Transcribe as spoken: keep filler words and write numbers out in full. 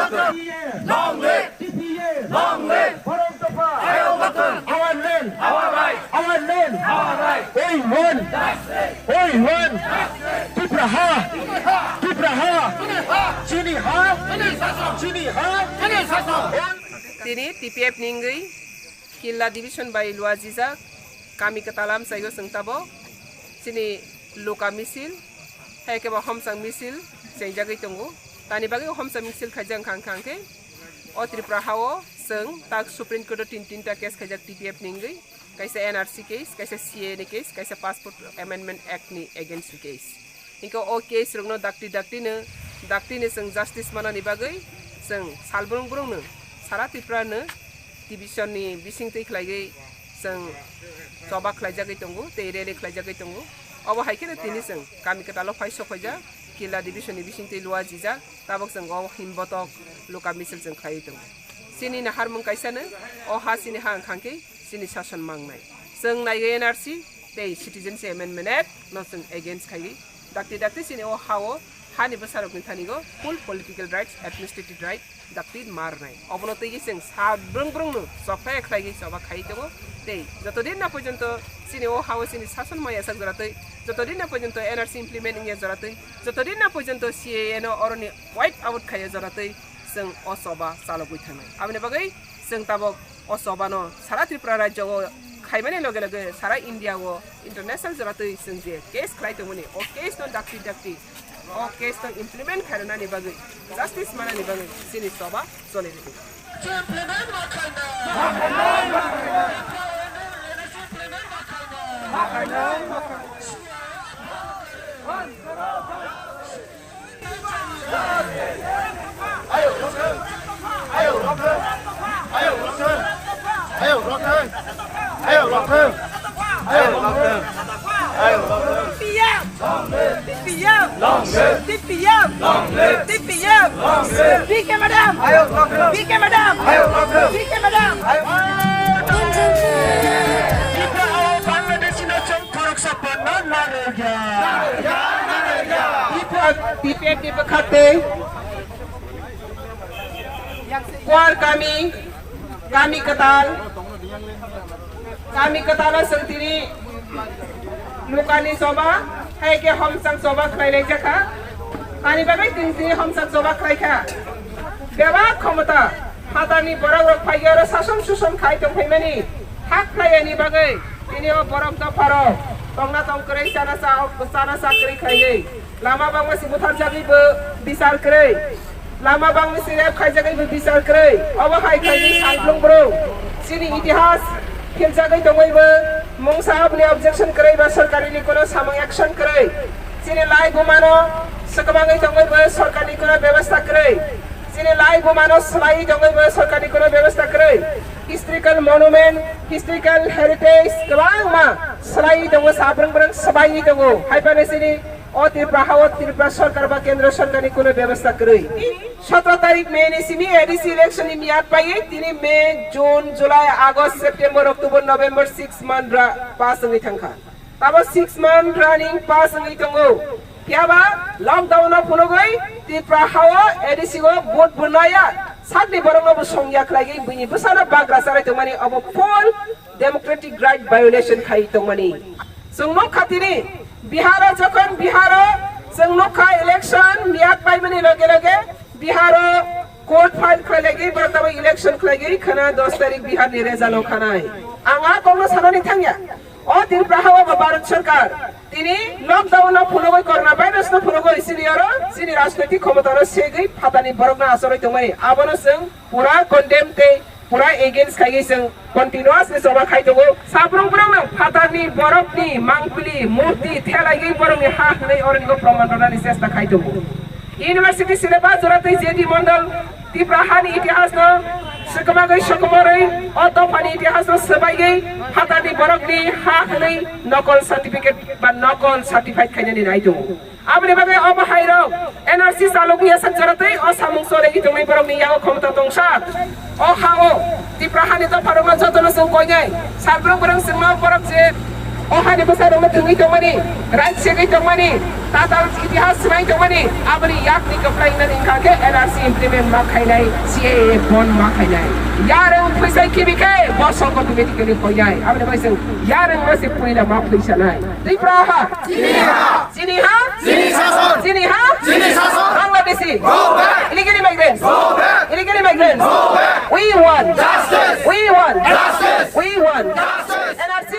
Long live! T P F! Long live! Borok Dopha! Our land! Our right! Our land! Our right! We want! We want! Tipra ha! Tipra ha! Chini ha! Chini ha! Tini T P F ningwi Killa division bai luajijak kami kwtal amchaigo chwng tabok chini luka misil, hai khe bo homsang misil chengjagwi tongo. Tani bagwi homsang misil khaijak wngkha, wngkha hwnkhe o Tripura hao chwng tak Supreme Court o tin tinta case khaijak T P F ningwi, kaisa N R C case, kaisa C A A ni case, kaisa Passport Amendment Act ni against ni case. Hinkhe o case rokno dakti dakti no, dakti no chwng justice manani bagwi chwng sal brung brung no sara Tripura no division ni bisingtwi khlaiwi chwng choba khlaijagwi tongo tei rally khlaijagwi tongo. Obo hai kheno tini chwng kami kwtalo phai sokphaijak, Killa division ni bisingtwi luajijak, tabok chwng o himbotok luka misil chwng khlaiwi tongo. Chini naharmung kaisano, o ha chini ha wngkha khe chini sason mangnai. Chwng naiwi N R C tei Citizenship Amendment Act no chwng against khaiwi dakti dakti chini o ha-o hani bwsarokni thanigo full political rights, administrative right dakti marnai. Obono twiwi chwng sal brung brung no chokthai khlaiwi choba khai tongo. Tei jotodin na porjonto chini o ha-o chini sason maya sak joratwi, jotodin na porjonto N R C implement wngya joratwi, jotodin na porjonto C A A no oroni wipe out khaiya joratwi chwng o choba chalogwi thangnai. Aboni bagwi chwng tabok o choba no sara Tripura rajyo o khaimani loge loge sara India o international joratwi chwng je case khlai tongmani o case no dakti dakti o case no implement khairwnani bagwi, justice manani bagwi chini choba choli rwdi. Ayok, rothwng! Ayok, rothwng! Ayok, rothwng! Ayok, rothwng! Ayok, rothwng! T P F! T P F! Long live! T P F! Long live! T P F! Long live! P K madam! Ayok, rothwng! P K madam! Ayok, rothwng! P K madam! Ayok! Bangladesh no chwng khoroksa panna narwkya. Narwkya, narwkya. T P F ni bwkhaktwi Kuar kami, kami kwtal, kami kwtalo chwng tini lukani choba, hai khe homsang choba khlai lai jakha. Tani bagwi chwng tini homsang choba khlai kha. Bebak khomota, phatarni borok rok phai oro sason suson khai tong phaimani, hak khlai ani bagwi tini o borok dopha rok tongna tong kwrwi chana cha, chana cha kwrwi khlaiwi. Lama bangma si butharjagwi bo bichar kwrwi. Lama bangma si rape khaijagwi bo bichar kwrwi. Obo hai khaidi salblung bro. Chini itihas khiljagwi tongwi bo mungsa aboni objection kwrwi ba sorkari ni kono samung action kwrwi. Chini lai bumano swkmangwi tongwi bo sorkari ni kono bebasta kwrwi. Chini lai bumano swlaiwi tongwi bo sorkari ni kono bebasta kwrwi. Historical monument, historical heritage kwbangma swlaiwi tongo, sabrang brang swbaiwi tongo. Hai phano chini O Tripura ha o Tripura sorkar ba kendra sorkar ni kuno bebostha kwrwi. Sotro tarik May ni simi A D C election ni miyat paiwi tini May, June, July, August, September, October, November six month ra pass wngwi thangkha. Tabo six month running pass wngwi tongo. Phiyaba lockdown no phunugwi Tripura ha o A D C o vote bo naya. Sakni borok no bo songya khlaigwi bini bwsano bagra charai tongmani obo full democratic right violation khai tongmani. Chwng nukha tini Biharo, jokhon Biharo chwng nukha election miyat paimani loge loge Biharo court file khlailagwi borok tabo election khlaigwi khana dos tarik Bihar ni result o khanai. Ang a kokno sanani thangya. O Tripura ha o bo Bharat Sarkar tini lockdown no phunugwi, corona virus no phunugwi chini oro chini rajnoitik khomota no segwi phatani borok no achorwi tongmani abono chwng pura condemn tei pura against khaiwi chwng continuously choba khai tongo. Sabrung brung no phatarni borokni mangpili murti thelaigwi borokni ha hwnwi oronigo proman rwnani chesta khai tongo. University syllabus jora tei J D Mondol Tripura hani itihas no swkmagwi sokomorwi o dophani itihas no swbaigwi phatarni borokni ha hwnwi nokol certificate ba nokol certified khainani nai tongo. Aboni bagwi omo hai rok N R C chalogwi yasak jora tei o samung cholaigwi tongwi borokni yago khomota tongsa. O ha o Tripura hani dopha rokno jotono chwng koinai salbrung borok chwngno borok je O hani bwsarokno thwngwi tongmani, right segwi tongmani, tatal itihas swmai tongmani, aboni yakni kwplai nani wngkha khe N R C implement ma khainai, C A A ban ma khainai. Yarwng phuisai khibi khe bo song automatically hoinai. Aboni bai se yarwng no se puila ma phuisanai. Tripura ha? Chini ha? Chini ha? Chini sason. Chini ha? Chini sason. Bangladeshi. Go back. Illegal immigrants. Go back. Illegal immigrants. Go back. We want. Justice. We want. Justice. We want. Justice. N R C.